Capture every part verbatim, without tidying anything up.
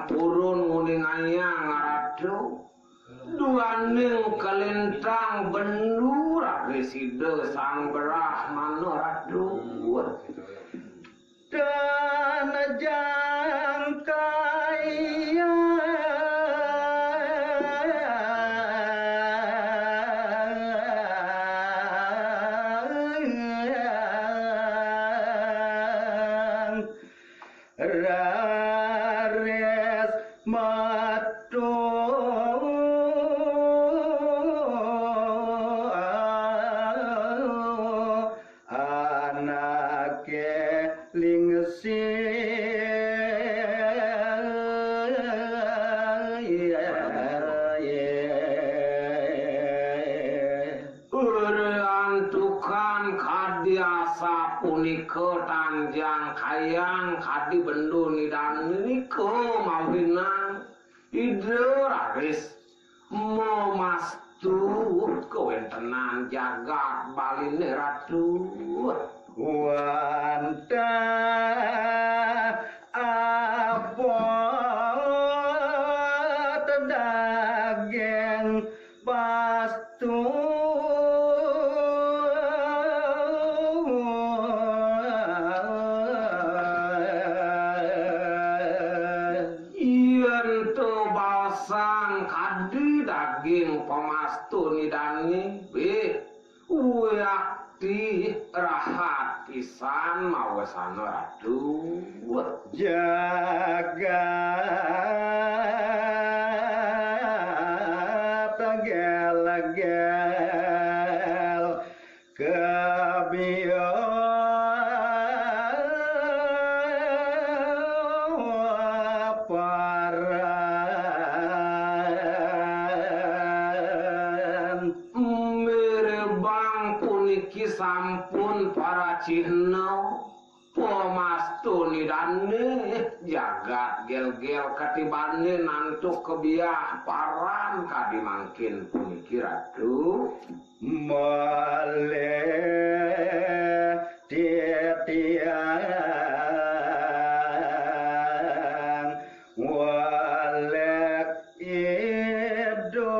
purun nguningayang Ratu. Duaning kalintang bendu raris Ida Sang Brahmana Ratu. Tan jangkaya raris matu anake lingsir. Ura antukan kadi asapunika tan jangkayang kadi bendu nidana nika mawinan Ida raris mamastu kawentenan jagat Baline Ratu. Wantah abot daging pastu. Yen to basang kadi daging pamastu nidane, bih, wiakti rahat pisan mawasana Ratu. Jagat gel-gel kabiyo paran. Mirebang puniki sampun paracihna pamastu nidane jagat gel-gel katibane nantuk kebiah paran kadi mangkin puniki Ratu. Malih titiang walek Ida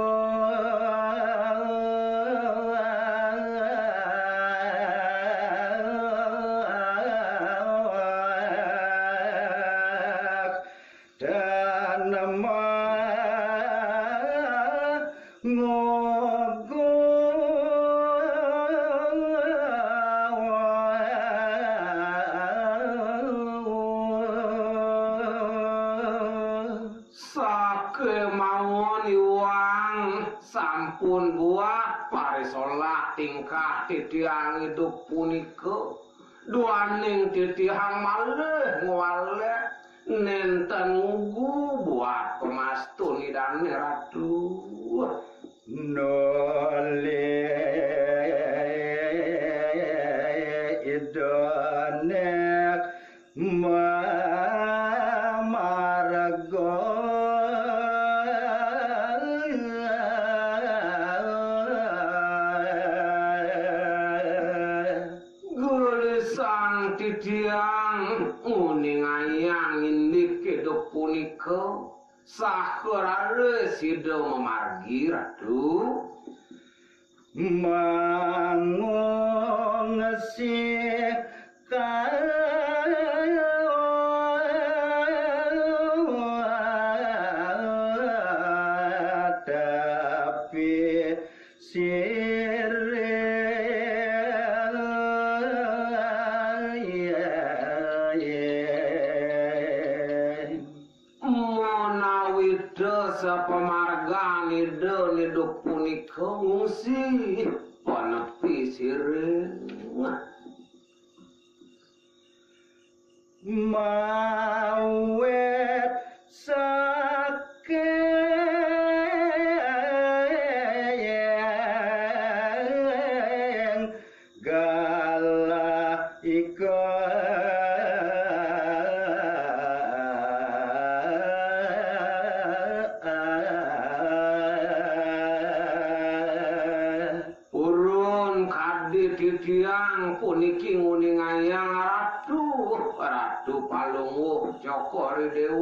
tan mangogo. Sakémaon iwang sampun buat parisolah tingkah titiang idup punika. Duaning titiang malih ngwalek nénten ngugu buat pamastu nidane Ratu. Nolih Ida nek mamarga. Gelisang titiang nguningayang indik idup punika, saha raris Ida mamargi, Ratu. Mangungsi ka tapi sirih. Menawi Ida sapamargan Ida nidup punika ngungsi panepi sirih. Mawit saking galah ika. Purun kadi titiang puniki nguningayang Ratu, Ratu Palungguh Cokor I Déwa.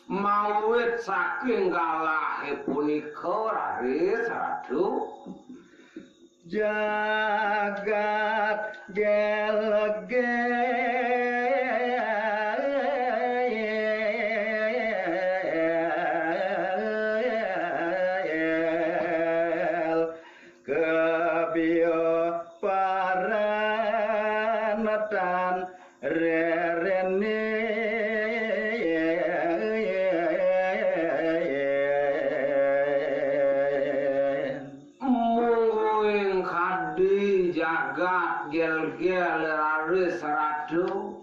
Mawit saking galahé punika, raris Ratu. Jagat gelgel, kebiyo paranatan rerenin. Mungguing kadi jagat gelgel, raris Ratu.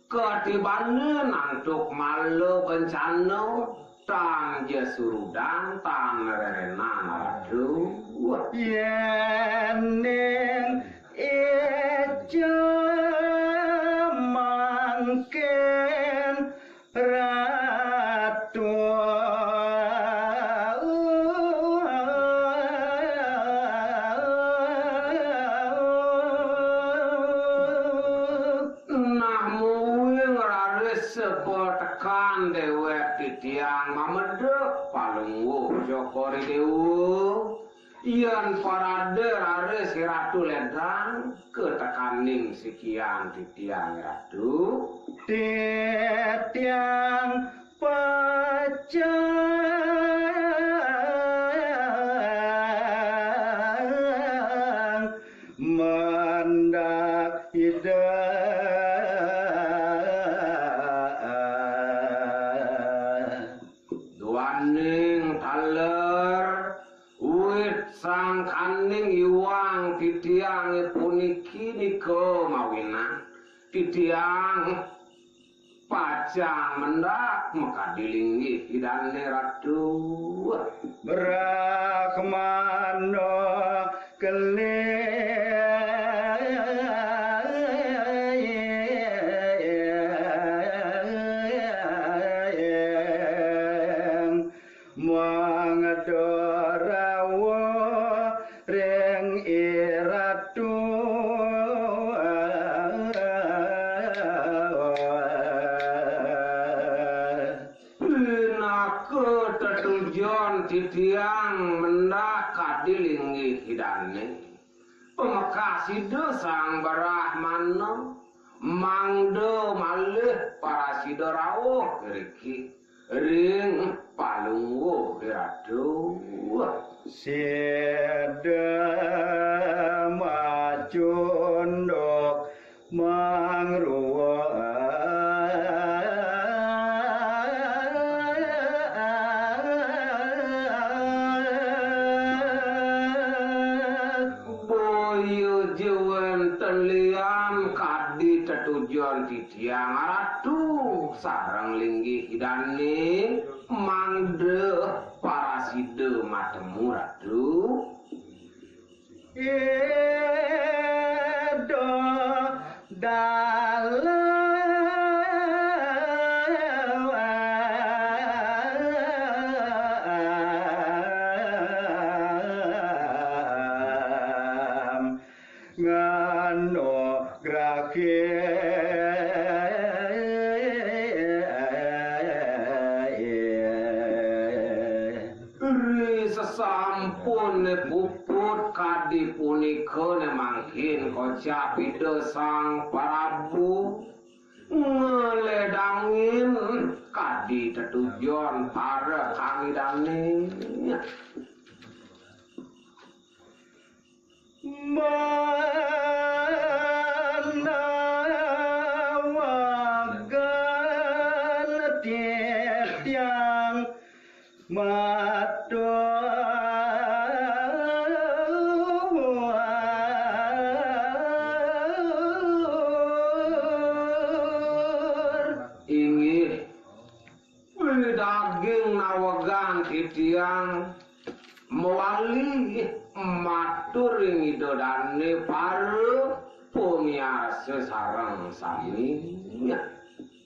Katibanin antuk mala bencana, tan ja surudan, tan rerenan, Ratu. Yéning ica mangkin Ratu. Nah, mungguing raris sepa tekan déwék titiang mamedek Palungguh Cokor I Déwa. Yén parade raris Ratu ledang, ketekaning sikian titiang, Ratu. Titiang pacang mendak Ida. Duaning taler, wit sangkaning iwang titiangé puniki nika mawinan titiang pacang mendak makadi linggih Idané, Ratu. Brahmana keling mangda rawuh ring I Ratu. Pinaka tetujon titiang mendak kadi linggih Idané. Pamekas Ida Sang Brahmana, mangda malih parasida rauh iriki ring Palungguh Ratu. Sida macunduk mangruwet. Boya ja wénten lian kadi tetujon titiang, Ratu, sareng linggih Idané, mangda parasida matemu, Ratu. Ida Dalem nganugrahi. Ri sasampuné puput kadi punika né mangkin kocap Ida Sang Prabu ngledangin kadi tetujon parekan Idané. Manawagan titiang matur. Inggih, daging nawegang titiang mawali matur ring Ida Dané para pamiarsa sareng sami.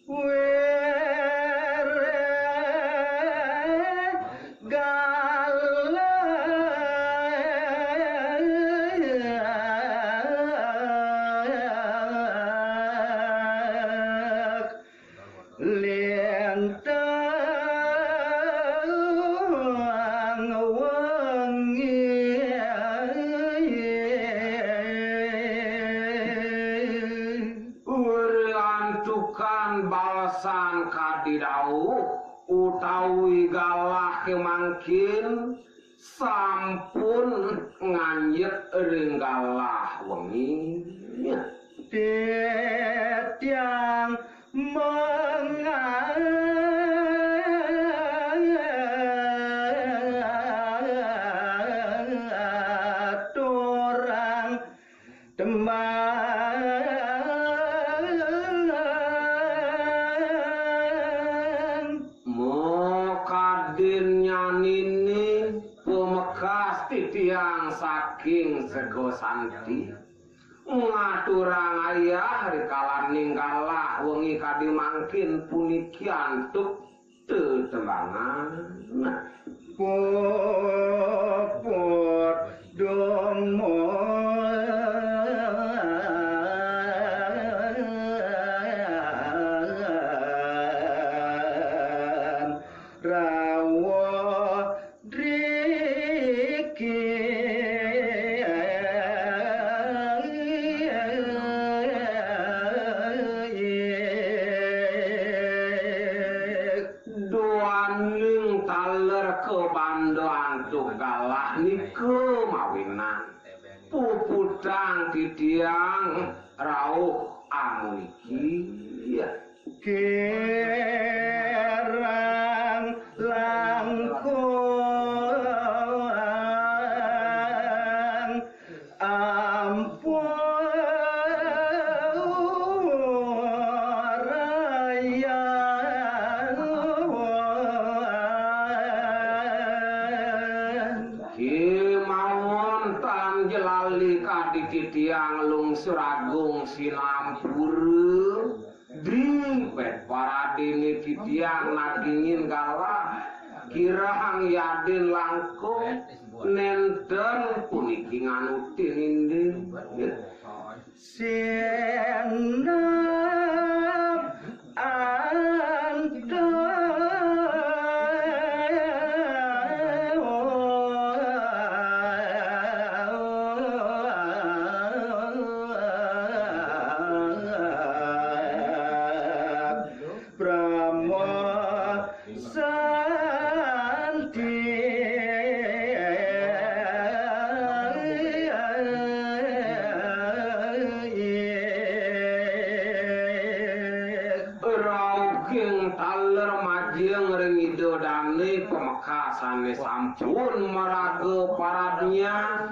Wéréh galak lintang. Jauh utawi galah kemangkin sampun nganjek ring galah wengi. Titiang mengaturang tembang. Mokadin nyanini pemekas titiang saking Sega Santi. Ngaturang ayah rikalaning galah wengi kadi mangkin puniki antuk tetembangan. Puput dumun rawuh driki. Duaning taler kabanda antuk galah nika mawinan puputang titiang rauh amuniki. Kirang langkung ampun raya. Kemawon tan jelali kadi titiang lungsur agung sinampura. Ding pet paradini titiang nagingin galah. Kirang yadin langkung nenten puniki nganutin indik. Sinep antuk Brahma Santi. Rauhing taler majeng ring Ida Dane pamekasane sampun maraga paradnya.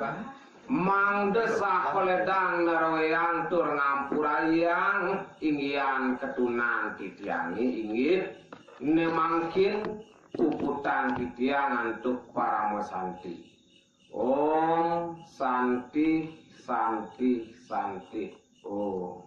Mangda saha ledang nerwayang tur ngampurayang inggihan ketunan titiange inggih. Ne mangkin puputang titiang antuk parama santi. Om Santi, Santi, Santi. Om.